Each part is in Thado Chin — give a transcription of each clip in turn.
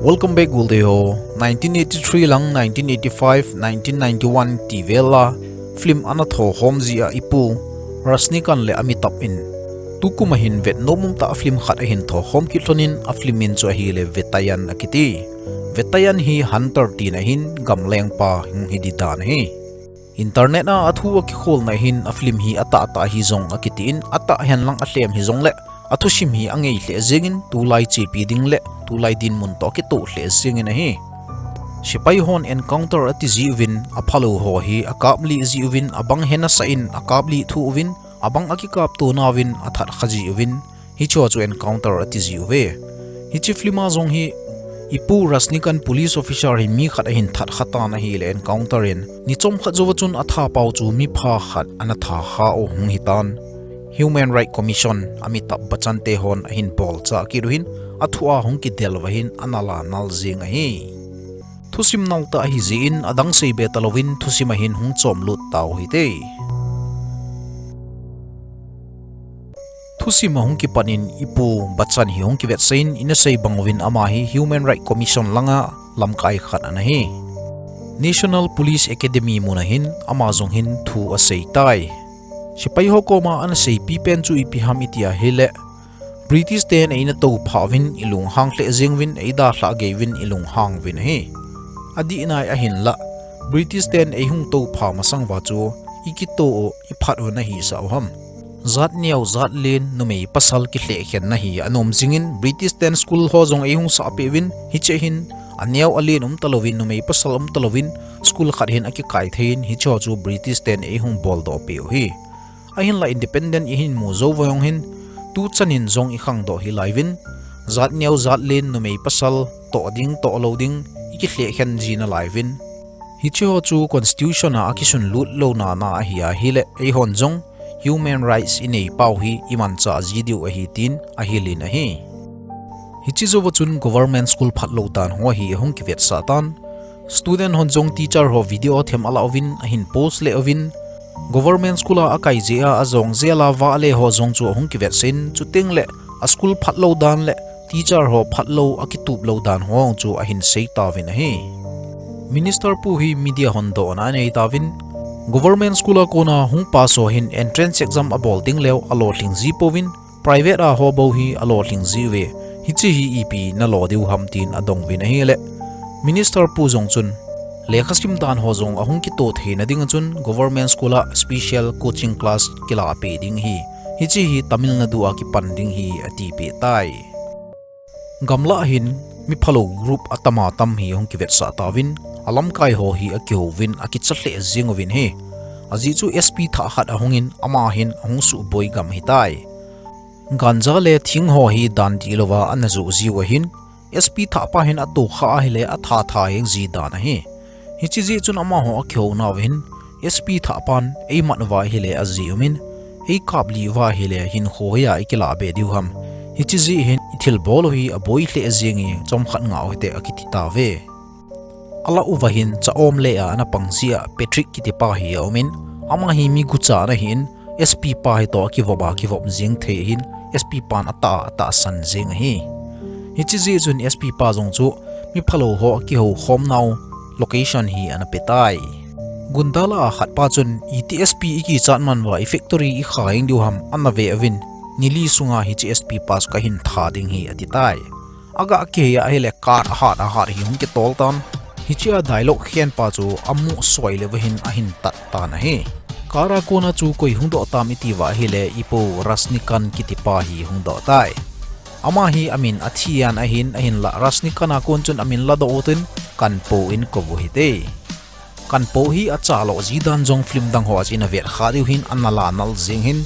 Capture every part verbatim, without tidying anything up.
Welcome back, Gulde ho. Nineteen eighty-three lang nineteen eighty-five, nineteen ninety-one ti vel a film ana thokhom jia ipu Rajnikant le Amitabh in tukum a hin vetnom umtah a film khat ahin thokhom kit lhonin, a film min chu ahile Vettaiyan akiti. Vettaiyan hi hunter tina ahin, gamlengpa hung hi di dan ahi. Internet a athu akikholna hin a film hi atahtah hi jong akitin, atah henlang alhem hi jongle athusim hi angei lheh jengin, tulai chepi ding le tulai dinmun toh akitoh lheh jengin ahi. Sepai hon encounter ati jiuvin, aphalou ho hi akaplih jiuvin, abang hena sah in akaplih thu uvin, abang akikapto nauvin athat kha jiuvin, hicheho chu encounter ati jiuve. Hiche film a jong hi ipu Rajnikant police officer hi mi khat ahin that kha tan ahile encounter in, ni chomkhat jouva chun atha pau chu mipha khat ana tha kha u hung hitan. Human Rights Commission, Amitabh Bachchan te hon ahin bolcha kit u hin, athua hung kidel uva hin ana la nal jeng ahi. Thusim nal tah ahi jeh in adang sei be talouvin thusim a hin hung chomlut tau hite. Thusim ahung kipan in ipu Bachchan hi hung kivetsah in, ina sei bang uvin ama hi Human Rights Commission langa lamkai khat ana hi. National Police Academy mun a hin ama jong hin thu asei tai. Sepai ho koma ana seipi pen chu ipi ham iti ahile, British ten eina tou phah uvin, ilunghang lheh jeng uvin, eidalhah gei uvin, ilunghang uvin ahi. Adih nai ahinlah, British ten eihung tou phah masang uva chu ikitoh u, iphat u nahisah u ham? Jat neo, jat len, numei pasal kilhehkhenna hi ana um jingin, British ten school ho jong eihung sahpeh uvin, hiche hin aneo alen um talouvin, numei pasal um talouvin, school khat hin akikai thei in, hicheho chu British ten eihung boldoh peh u hi. Ahinlah independent ihin mu jou uva jong hin, tuchan in jong ikhangdoh hi lai uvin, jat neo, jat len, numei pasal, toh ding, toh lou ding, ikilhehkhen ji nalai uvin. Hicheho chu constitution a akisunlut louna na ahi ahile, eihon jong human rights inei pau hi imanchah ji diu ahi tin ahil in ahi. Hiche jouva chun government school phatlou dan ho hi ahung kivetsah tan. Student hon jong teacher ho video them ala uvin, ahin post le uvin. Government school a akai jeh a ajong jel a vahle ho jong chu ahung kivetsah in, chuteng le a school phatlou dan le teacher ho phatlou, akitup lou dan ho chu ahin sei tauvin ahi. Minister pu hi media hon dohna anei tauvin, government school a kona hung pass ho hin entrance exam abol ding leu alolhing ji pouvin, private a ho bou hi alolhing ji uve, hiche hi ipi nalo diu ham tin adong uvin ahile, Minister pu jong chun, lekhasim dan ho jong ahung kitoh theina dinga chun government school a special coaching class kilahpeh ding ahi, hiche hi Tamil Nadu a kipan ding ahi atipeh tai. Gamlah hin miphalou group atama tam hi ahung kivetsah tauvin, alamkai ho hi akihouvin akicha lheh jeng uvin ahi. Ajeh chu S P thah khat ahungin, ama hin ahung suboi gam ahitai. Ganja le thing ho hi dan dihlouva ana joh jiu ahin, S P thahpa hin atohkha ahile atha tha jeng ji dan ahi. Hiche jeh chun amaho akihounau hin, S P thahpan eimat uva ahile ajeh umin, eikaplih uva ahile hinkho hoiya ikilah be diu ham? Hiche jeh hin ithilbol u hi aboi lheh jenge, chomkhat ngah u hite akiti tauve. Alah uva hin cha-om le a ana pang jeh a Patrick kitipa hi aumin, ama hi mi gucha ana hin, S P pa hitoh akivop a kivop jeng thei ahin, S P pan atah a atahsan jeng ahi. Hiche jeh chun S P pa jong chu miphalou ho akihoukhomnau location hi ana petai. Gunda lah a khatpa chun, iti S P ikichat man uva i factory ikha jeng diu ham, ana ve uvin, nili sunga hiche S P pa chu kahin tha ding ahi atitai. Aga kihei ahile car ahat ahat hi hung kitol tan. Hichea dialogue khenpa chu amu soi leuva hin ahin tat tan ahi. Car a kona chu koi hungdoh tam itiuva ahile ipu Rajnikant kitipa hi hungdoh tai. Ama hi amin athi an ahin, ahinlah Rajnikant a kon chun amin ladoh utin Kanpo in kou u hite. Kanpo hi achaloh ji dan jong film dang ho a chun avet kha diu hin ana la nal jeng hin,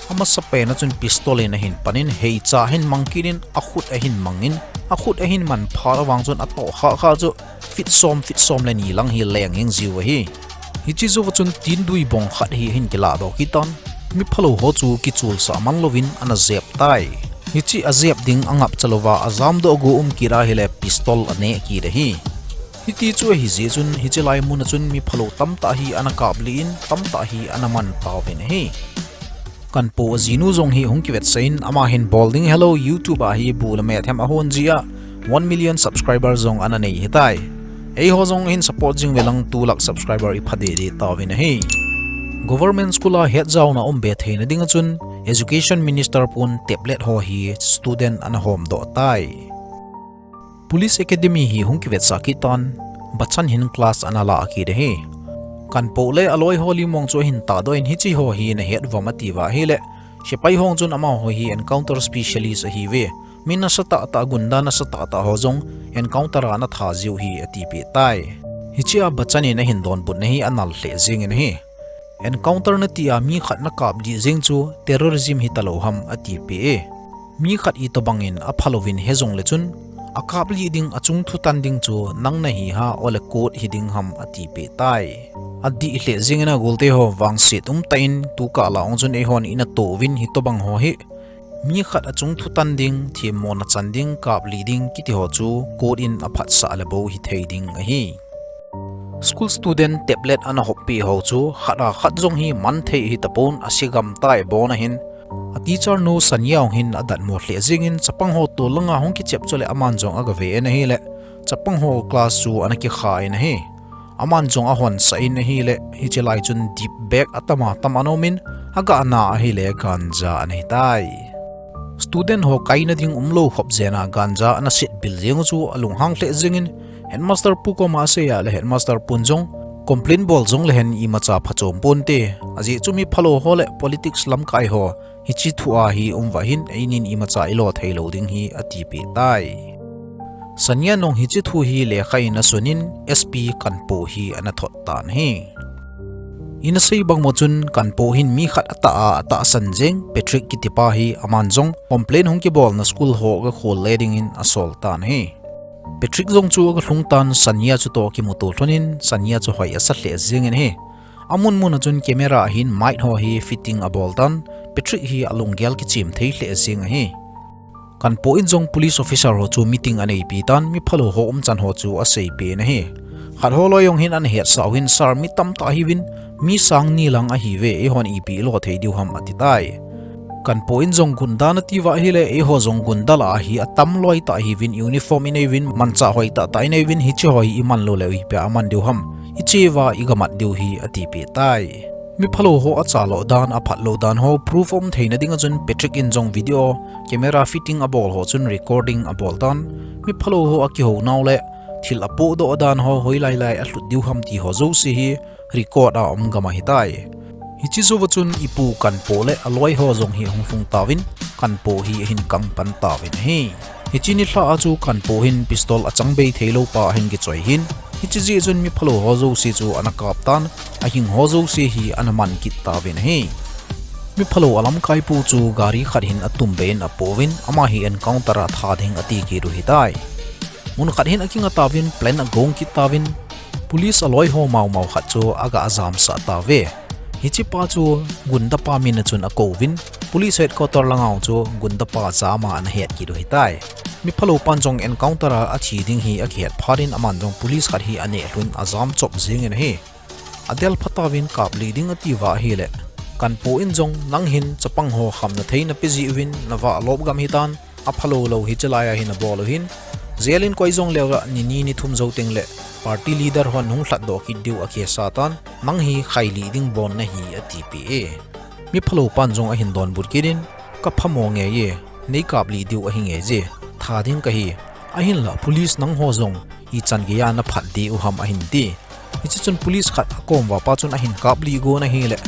amasapen a chun pistol in ahin panin heicha ahin mang kit in akhut ahin mangin, akhut ahin man phat vang chun atohkha kha chu feet som, feet som le ni lang hi leng jeng jiu ahi. Hiche jouva chun tindui bong khat hi ahin kilahdoh kit tan. Miphalou ho chu kichulsah man louvin ana jep tai. Hiche ajep ding angapcha louva ajamdoh go um kit ahile pistol aneh kit ahi. Hiti chu ahi jeh chun hiche lai mun a chun miphalou tamtah hi ana kaplih in tamtah hi ana man tauvin ahi. Kanpo ajinu jong hi hung kivetsah in ama hin bol ding helou YouTube a hi bu le me them ahon jeh a one million subscriber jong ana nei hitai. Eiho jong hin support jing uve lang two lakh subscriber ipha dede tauvin ahi. Government school a hetjaona um be theina dinga chun Education Minister pun tablet ho hi student ana homdoh tai. Police Academy hi hung kivetsah kit tan, Bachchan hin class ana la kit ahi. Kanpoh le aloi ho limong chu ahin tahdoh in, hiche ho hi nahet uvam atiuva ahile, sepai hon chun amaho hi encounter specialist ahiuve. Mi nasatah tah, gunda nasatah tah ho jong encounter a ana tha jiu hi atipeh tai. Hichea Bachchan in ahin donbutna hi anal lheh jengin ahi. Encounter nati a mi khat nakaplih jeng chu terrorism hitalou ham atipeh e. Mi khat itobangin aphalouvin he jongle chun, akaplih ding, achung thutan ding chu nang nahi ham, ole court hiding ham atipeh tai. Adih lheh jengin a golteho, vangset umtah in tukah lah ong chun eihon ina touvin hitobang ho hi mi khat achung thutan ding, themmona chan ding, kaplih ding kiti ho chu court in aphatsah le bou hithei ding ahi. School student tablet ana hoppeh ho chu khat a khat jong hi manthei hitapon, ase gamtai bon ahin. A teacher nu Sania jong hin adatmo lheh jengin chapang ho tol langa hung kichep chule aman jong agave in ahile, chapang ho class chu ana kikha in ahi. Aman jong ahonsah in ahile, hiche lai chun dip bag atama tam ana umin, agana ahile ganja ana hitai. Student ho kaina ding umlou khop jeh a ganja ana setbil jeng u chu alunghang lheh jengin, headmaster pu koma asei a le headmaster pun jong complain bol jonglehen imacha phachom ponte. Ajeh chu miphalou ho le politics lamkai ho hiche thu a hi um uva hin einin imacha ilo theilou ding hi atipeh tai. Sania jong hiche thu hi lekha in asunin S P Kanpoh hi ana thot tan ahi. Ina sei bang mo chun Kanpoh hin mi khat atah a, atahsan jeng Patrick kitipa hi aman jong complain hung kibolna school ho gakhol le dingin asol tan ahi. Patrick jong chu agalhung tan, Sania chutoh kimuto lhonin Sania chu hoi asa lheh jengin ahi. Amun mun a chun camera a hin mic ho hi fitting abol tan, Patrick hi alunggel kichem thei lheh jeng ahi. Kanpoh in jong police officer ho chu meeting aneipi tan, miphalou ho umchan ho chu aseipeh in ahi. Khat ho loi jong hin ana hetsah uvin, sir, mi tamtah ahiuvin, mi sang ni lang ahiuve, eihon ipi ilo thei diu ham atitai. Kanpoh in jong gunda natiuva ahile, eiho jong gunda lah a hi atam loi tah ahiuvin, uniform inei uvin, manchah hoi tahtah inei uvin, hiche ho hi iman lou leu ipi a aman diu ham, icheuva igamat diu hi atipeh tai. Miphalou ho achaloh dan, aphatlou dan ho proof um theina dinga chun Patrick in jong video, camera fitting abol ho chun recording abol tan, miphalou ho akihou nau le thil apohdoh dan ho, hoilai lai alhut diu ham ti ho jouse hi record a um gam ahitai. Hiche jouva chun ipu Kanpoh le aloi ho jong hi ahung lhung tauvin, Kanpoh hi ahin kangpan tauvin ahi. Hiche nilhah a chu Kanpoh hin pistol achang bei theilou pa ahin kichoi hin, hiche jeh chun miphalou ho jouse chu ana kap tan, ahing ho jouse hi ana man kit tauvin ahi. Miphalou alamkaipu chu gari khat hin atumbei in apouvin, ama hi encounter a tha ding ati kit u ahitai. Mun khat hin akinga tauvin, plan agong kit tauvin, police aloi ho maumau khat chu aga jamsah tauve. Hichepa chu gundapa min a chun akouvin, police headquarter langa chu gundapa jama ana het kit u ahitai. Miphalou pan jong encounter a athi ding hi akihet phat in aman jong police khat hi aneh lhun ajam chop jengin ahi. Adel phatauvin kaplih ding atiuva ahile, Kanpoh in jong nang hin chapang ho khamna thei nape jiuvin, navah lop gam hitan, aphalou lou hiche lai a hin abol u hin, jail in koi jongleu a nini nithum jou tengle party leader hon hung lhatdoh kit diu akisa tan, nang hi khailih ding bon nahi atipeh e. Miphalou pan jong ahin donbut kit in, kaphamo ngei e, neikaplih diu ahi ngei je, tha ding kahi, ahinla police nangho jong ichan geiya naphat diu ham ahin ti. Hiche chun police khat akom uva pa chun ahin kaplih gon ahile,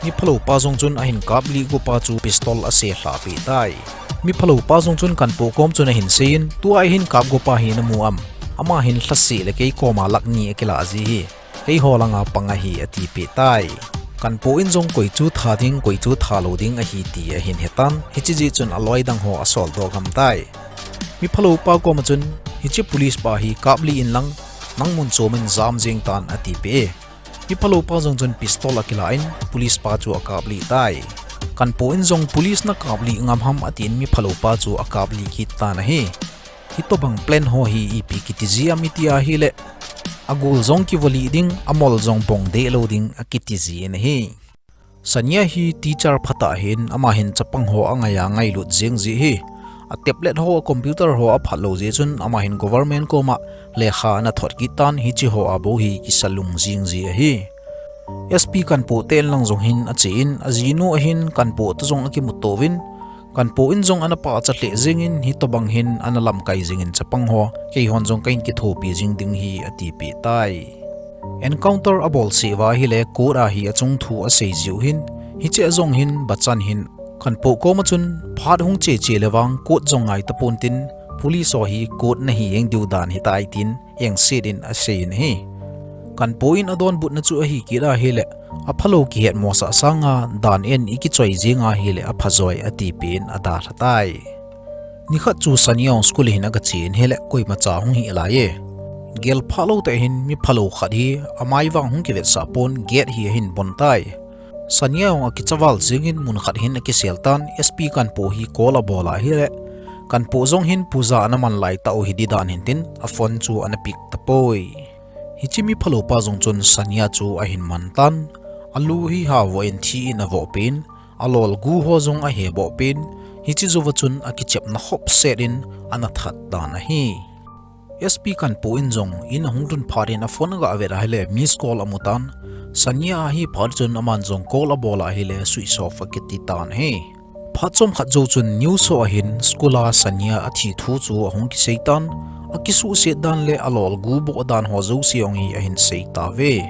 miphalou pa jong chun ahin kaplih go pa chu pistol ase lhahpeh tai. Miphalou pa jong chun Kanpoh kom chun ahin seiyin, tua eihin kap go pa hi namu am? Ama hin lhaseh le kei koma lakh ni akilah ji hi. Keiho langa pang ahi atipeh tai. Kanpoh in jong koi chu tha ding, koi chu tha lou ding ahi ti ahin hetan, hiche jeh chun aloi dang ho asoldoh gam tai. Miphalou pa koma chun, hiche police pa hi kaplih inlang, nang mun chomin jam jeng tan atipeh e. Miphalou pa jong chun pistol akilah in, police pa chu akaplih tai. Kanpoh in jong police nakaplih ngam ham atin miphalou pa chu akaplih kit tan ahi. Hitobang plan ho hi ipi kiti ji am iti ahile, agul jong kivolih ding, amol jong bong deh lou ding akiti jin ahi. Sania hi teacher phatah ahin, ama hin chapang ho angaiya ngailut jeng ji ahi. a tablet ho, a computer ho a phat lou jeh chun ama hin government koma lekha ana thot kit tan, hiche ho a bou hi kisa lung jing ji ahi. S P Kanpo te in lang jong hin a che in, a jinu a hin Kanpo toh jong a kimuto uvin, Kanpo in jong ana pachat lheh jing in, hitobang hin ana lamkai jing in chapang ho, keihon jong kahin kithopi jing ding ahi, ati peh tai. Encounter a bol seh uva ahile, court a hi a chung thu a sei jiu hin, hiche a jong hin, Bachchan hin, Kanpo koma chun, phat hung che che le vang, court jong ngai tapon tin, police ho hi court nahi jeng diu dan hitai tin, engset in a sei in ahi. Kanpo in a donbutna chu ahi kit ahile, a phalou kihet mosah sanga, dan en i kichoi jing ahile, a phajoi ati peh in a dalha tai. Nikhat chu Sania jong school hin a ga che in ahile, koima cha hung hi lai e. Gel phalou tah hin mi phalou khat hi, a mai vang hung kivetsah pon gate hi a hin bon tai. Sania jong a kicha val jing in mun khat hin a kisel tan, S P Kanpo hi call a bol ahile, Kanpo jong hin puja ana man lai tah u hi di dan hin tin, a phone chu ana pick tapoi. Hiche mi phalou pa jong chun Sania chu a hin man tan, a lu hi havoh in thi in a voh peh in, a lolgu ho jong a he boh peh in, hiche jouva chun a kichepna khop set in ana that tan ahi. S P Kanpo in jong in a hung lhun phat in a phone a ga vet ahile miss call a mu tan, Sania ahi phat chun aman jong call a bol ahile switch off a kiti tan ahi. Phat chomkhat jou chun news ho a hin school a Sania a thi thu chu a hung kisei tan, a kisuhset dan le a lolgu boh dan ho jouse jong hi a hin sei tauve.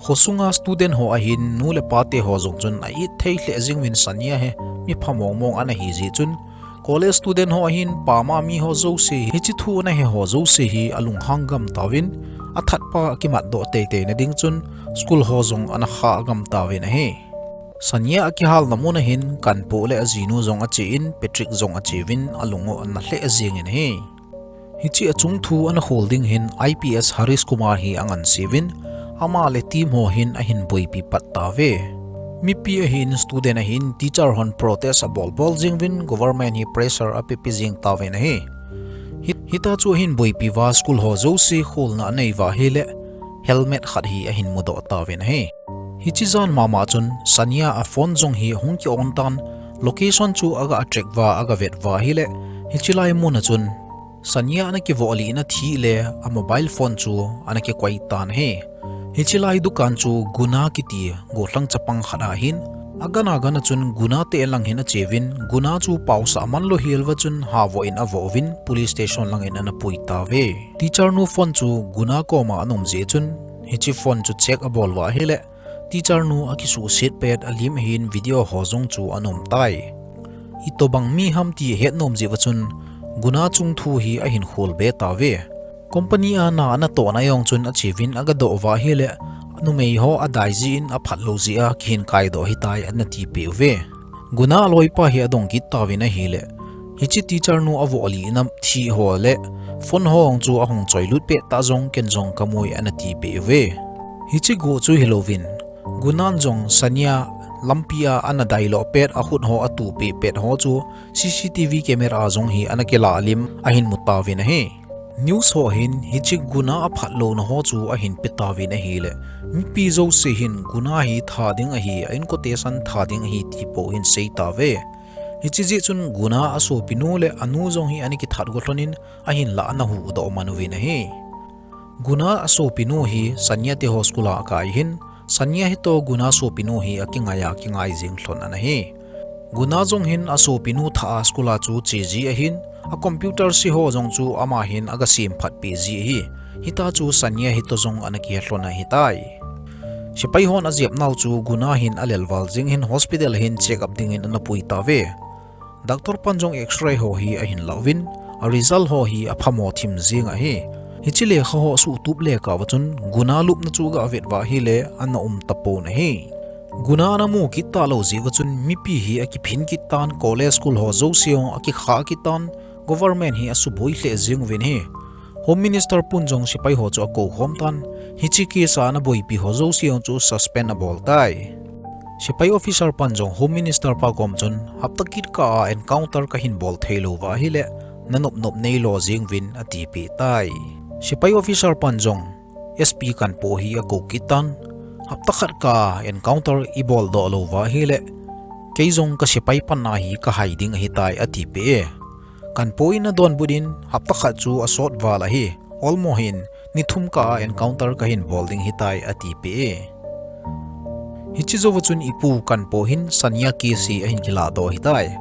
Khosunga student ho a hin nu le pa te ho jong chun a it thei lheh jing uvin Sania hi mi pha mong mong ana hi jeh chun, college student ho a hin pama mi ho jouse, hiche thu ana he ho jouse hi a lunghang gam tauvin, a that pa a kimat doh tei tei na ding chun school ho jong ana kha gam tauvin ahi. Sania a kihalna mun a hin Kanpo le a jinu jong a che in, Patrick jong a che uvin, a lung u ana lheh jing in ahi. Hiche a chung thu ana khol ding hin I P S Harish Kumar hi a ngansi uvin, ama le team ho hin a hin boipi pat tauve. Mipi a hin, student a hin, teacher hon protest a bol bol jing uvin, government hi pressure a pe pe jing tauvin ahi. Hi, hita chu a hin boipi uva school ho jouse kholna a nei uva ahile, helmet khat hi a hin mudoh tauvin ahi. Hiche jan mama chun Sania a phone jong hi hung ki on tan, location chu a ga track uva, a ga vet uva ahile, hiche lai mun a chun Sania ana kivoh lih na thih le a mobile phone chu ana kikoi tan ahi. Hiche lai dukan chu Guna kiti gollhang chapang khat a hin, a gan a gan a chun Guna te lang hin a che uvin, Guna chu pausah man lou hel uva chun havoh in a voh uvin police station lang in ana pui tauve. Teacher nu phone chu Guna koma ana um jeh chun, hiche phone chu check a bol uva ahile, teacher nu a kisuhset pet a lim a hin video ho jong chu ana um tai. Itobang mi ham ti a het nom jeh uva chun, Guna chung thu hi a hin khol be tauve. Company a na ana tohna jong chun a che uvin a ga doh uva ahile, numei ho a dai jeh in a phat lou jeh a kihin kai doh ahitai ana ti peh uve. Guna a loipa hi a dong kit tauvin ahile, hiche teacher nu a voh lih na thih ho le phone ho jong chu a hung choi lut pet tah jong ken jong ka mu e ana ti peh uve. Hiche go chu hilou vin, Gunan jong Sania lampi a ana dai loh pet, a khut ho a tu peh pet ho chu C C T V camera a jong hi ana kila lim a hin mu tauvin ahi. News ho hin hiche Guna a phat louna ho chu a hin pe tauvin ahile, mipi jouse hin Guna hi that ding ahi, a inkote san that ding ahi ti pou hin sei tauve. Hiche jeh chun Guna a sopinu le a nu jong hi ana kithat go lhon in a hin la ana huhdoh man uvin ahi. Guna a sopinu hi Sania te ho school a a kai hin, Sania hi toh Guna sopinu hi a kingai a kingai jing lhon ana hi. Guna jong hin a sopinu thah a school a chu che ji ahin, a computer se ho jong chu ama hin a ga sem phat peh ji ahi. Hita chu Sania hi toh jong ana kihe lhon ahitai. Sepai hon a jep nau chu Guna hin a lel val jing hin hospital a hin check up ding in ana pui tauve. Doctor pan jong X-ray ho hi a hin la uvin, a result ho hi a phamo thim jing ahi. Hiche lekha ho suhtup le kah uva chun Guna lupna chu ga vet uva ahile ana um tapon ahi. Guna ana mu kit talou jeh uva chun mipi hi a kiphin kit tan, college school ho jouse jong a kikha kit tan, government hi a suboi lheh jing uvin ahi. Home Minister pun jong sepai ho chu a kou khom tan, hiche case a ana boipi ho jouse jong chu suspend a bol tai. Sepai officer pan jong Home Minister pa kom chun, hapta kit kah a encounter ka hin bol thei lou uva ahile, na nop nop nei lo jing uvin a ti peh tai. Sepai officer pan jong S P Kanpo hi a kou kit tan, hapta khat kah a encounter i bol doh lou uva ahile, kei jong ka sepai pan a hi ka hai ding ahitai a ti peh e. Kanpo in adonbut in, hapta khat chu asot val ahi. Olmo hin, ni thum kah a encounter kahin bol ding hitai atipeh e. Hiche jouva chun ipu Kanpo hin Sanya case hi ahin kiladoh hitai.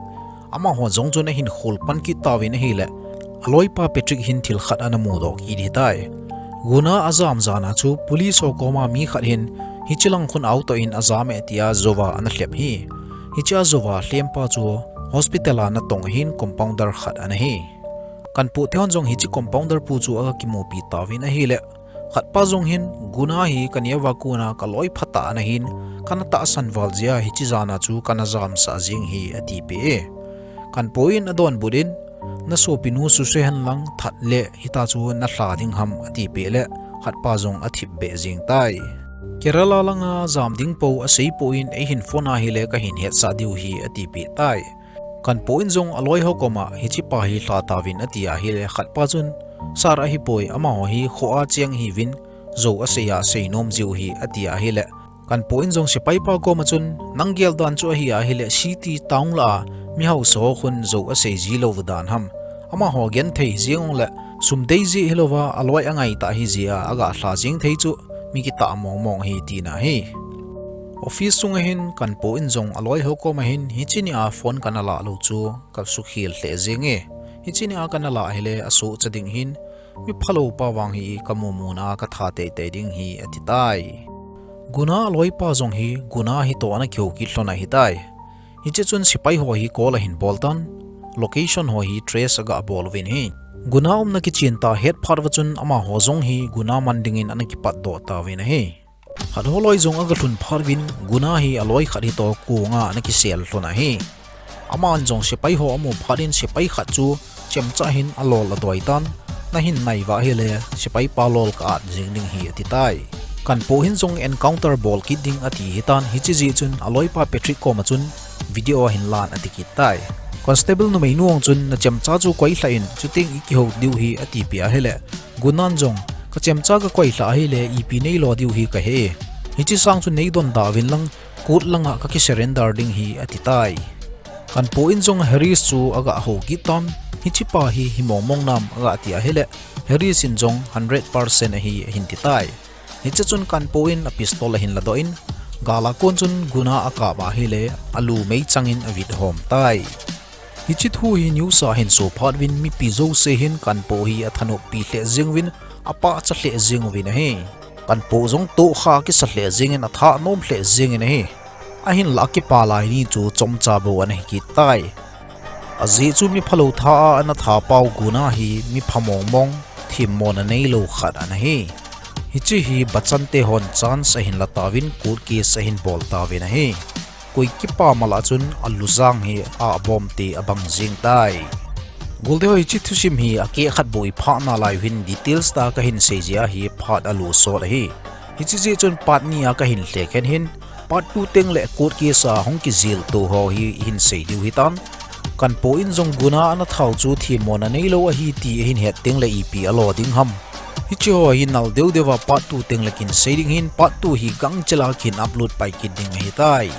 Amaho jong chun ahin khol pan kit tauvin ahile, aloipa Patrick hin thil khat ana mudoh kit hitai. Guna ajam jan a chu police ho koma mi khat hin hiche lang khun auto in ajam e tia jouva ana lhep hi. Hichea jouva lhempa chu hospital a natong ahin compounder khat ana hi. Kanpo te hon jong hiche compounder pu chu aga kimupi tauvin ahile, khatpa jong hin Guna hi kaneo a kona kaloi phatah ana hin, kana tahsan val jeh a hiche jan a chu kana jamsah jeng hi atipeh e. Kanpo in adonbut in, nasopinu suse hen lang that le hita chu nalha ding ham atipeh le, khatpa jong athip beh jeng tai. Kerala langa jam ding pou asei poi in eihin phone ahile kahin hetsah diu hi atipeh tai. Kanpo in jong aloi ho koma hichepa hi lha tauvin ati ahile khatpa chun, Sir ahipoi, amaho hi kho a cheng ahiuvin, jou asei a seinom jiu hi ati ahile, Kanpo in jong sepaipa koma chun, nang gel dan chu ahi ahile city town lah a mi hausa ho khun jou asei ji lou dan ham. Amaho genthei jeng uleh, sum dei jeh hilouva aloi angaitah ahi jeh a aga lha jeng thei chu mi kitah mongmong ahi tina ahi. Office sunga hin Kanpo in jong aloi ho koma hin hiche nia phone kana lah lou chu kasukhel lheh jenge. Hiche nia kana lah hile asohcha ding ahin, mi phalou pa vang hi kamu muna katha teitei ding hi ati tai. Guna aloipa jong hi Guna hitoh ana kihou kit lhon ahitai. Hiche chun sepai ho hi call ahin bol tan, location ho hi trace aga bol uvin ahi. Guna umna kichen tah het phat uva chun amaho jong hi Guna man dingin ana kipatdoh tauvin ahi. Khat holoi jong aga lhun phat uvin Guna hi aloi khat hitoh konga ana kisel lhon ahi. Aman jong sepai ho amu phat in sepai khat chu chemcha hin alol adoi tan, nahin naiva ahile sepaipa lol ka-at jeng ding hi ati tai. Kanpo hin jong encounter bol kit ding ati hitan hiche jeh chun aloipa Patrick koma chun video ahin lan ati kit tai. Constable numeinu jong chun nachemcha chu koilhah in chuteng ikihou diu hi atipeh ahile, Gunan jong kachemcha kakoilhah ahile ipi neilo diu hi kahe. Hiche sang chu neidonda uvin lang court langa kakisurrender ding hi ati tai. Kanpo in jong Harris chu aga hou kit tan, hichepa hi himongmong nam aga ti ahile, Harris in jong hundred percent ahi ahin ti tai. Hiche chun Kanpo in apistol ahin ladoh in, gal a kon chun Guna akap ahile, alu meichang in avithom tai. Hiche thu hi news a ahin so phat uvin mipi jouse hin Kanpo hi athanoppi lheh jeng uvin, apahcha lheh jeng uvin ahi. Kanpo jong tohkha kisa lheh jengin athanom lheh jengin ahi. Ahinlah akipa lai ni chu chomcha bou ana hi kit tai. Ajeh chu mi phalou tha a ana thapau Guna hi mi pha mongmong, themmona neilou khat ana hi. Hiche hi Bachchan te hon chance ahin la tauvin court case ahin bol tauvin ahi. Koi kipa mal a chun alujang hi abom te abang jeng tai. Golte ho, hiche thusim hi akeh khat bou iphah nalai u hin details tah kahin sei jeh a hi phat alu sot ahi. Hiche jeh chun part ni a kahin lhekhen hin, part two teng le court case a hung kijilto ho hi ihin sei diu hitan. Kanpo in jong Guna ana thau chu themmona neilou ahi ti ahin het teng le ipi alo ding ham. Hiche ho hi nal deu deu a part two teng le kin sei ding hin, part two hi gangchel a kin upload pai kit ding ahitai.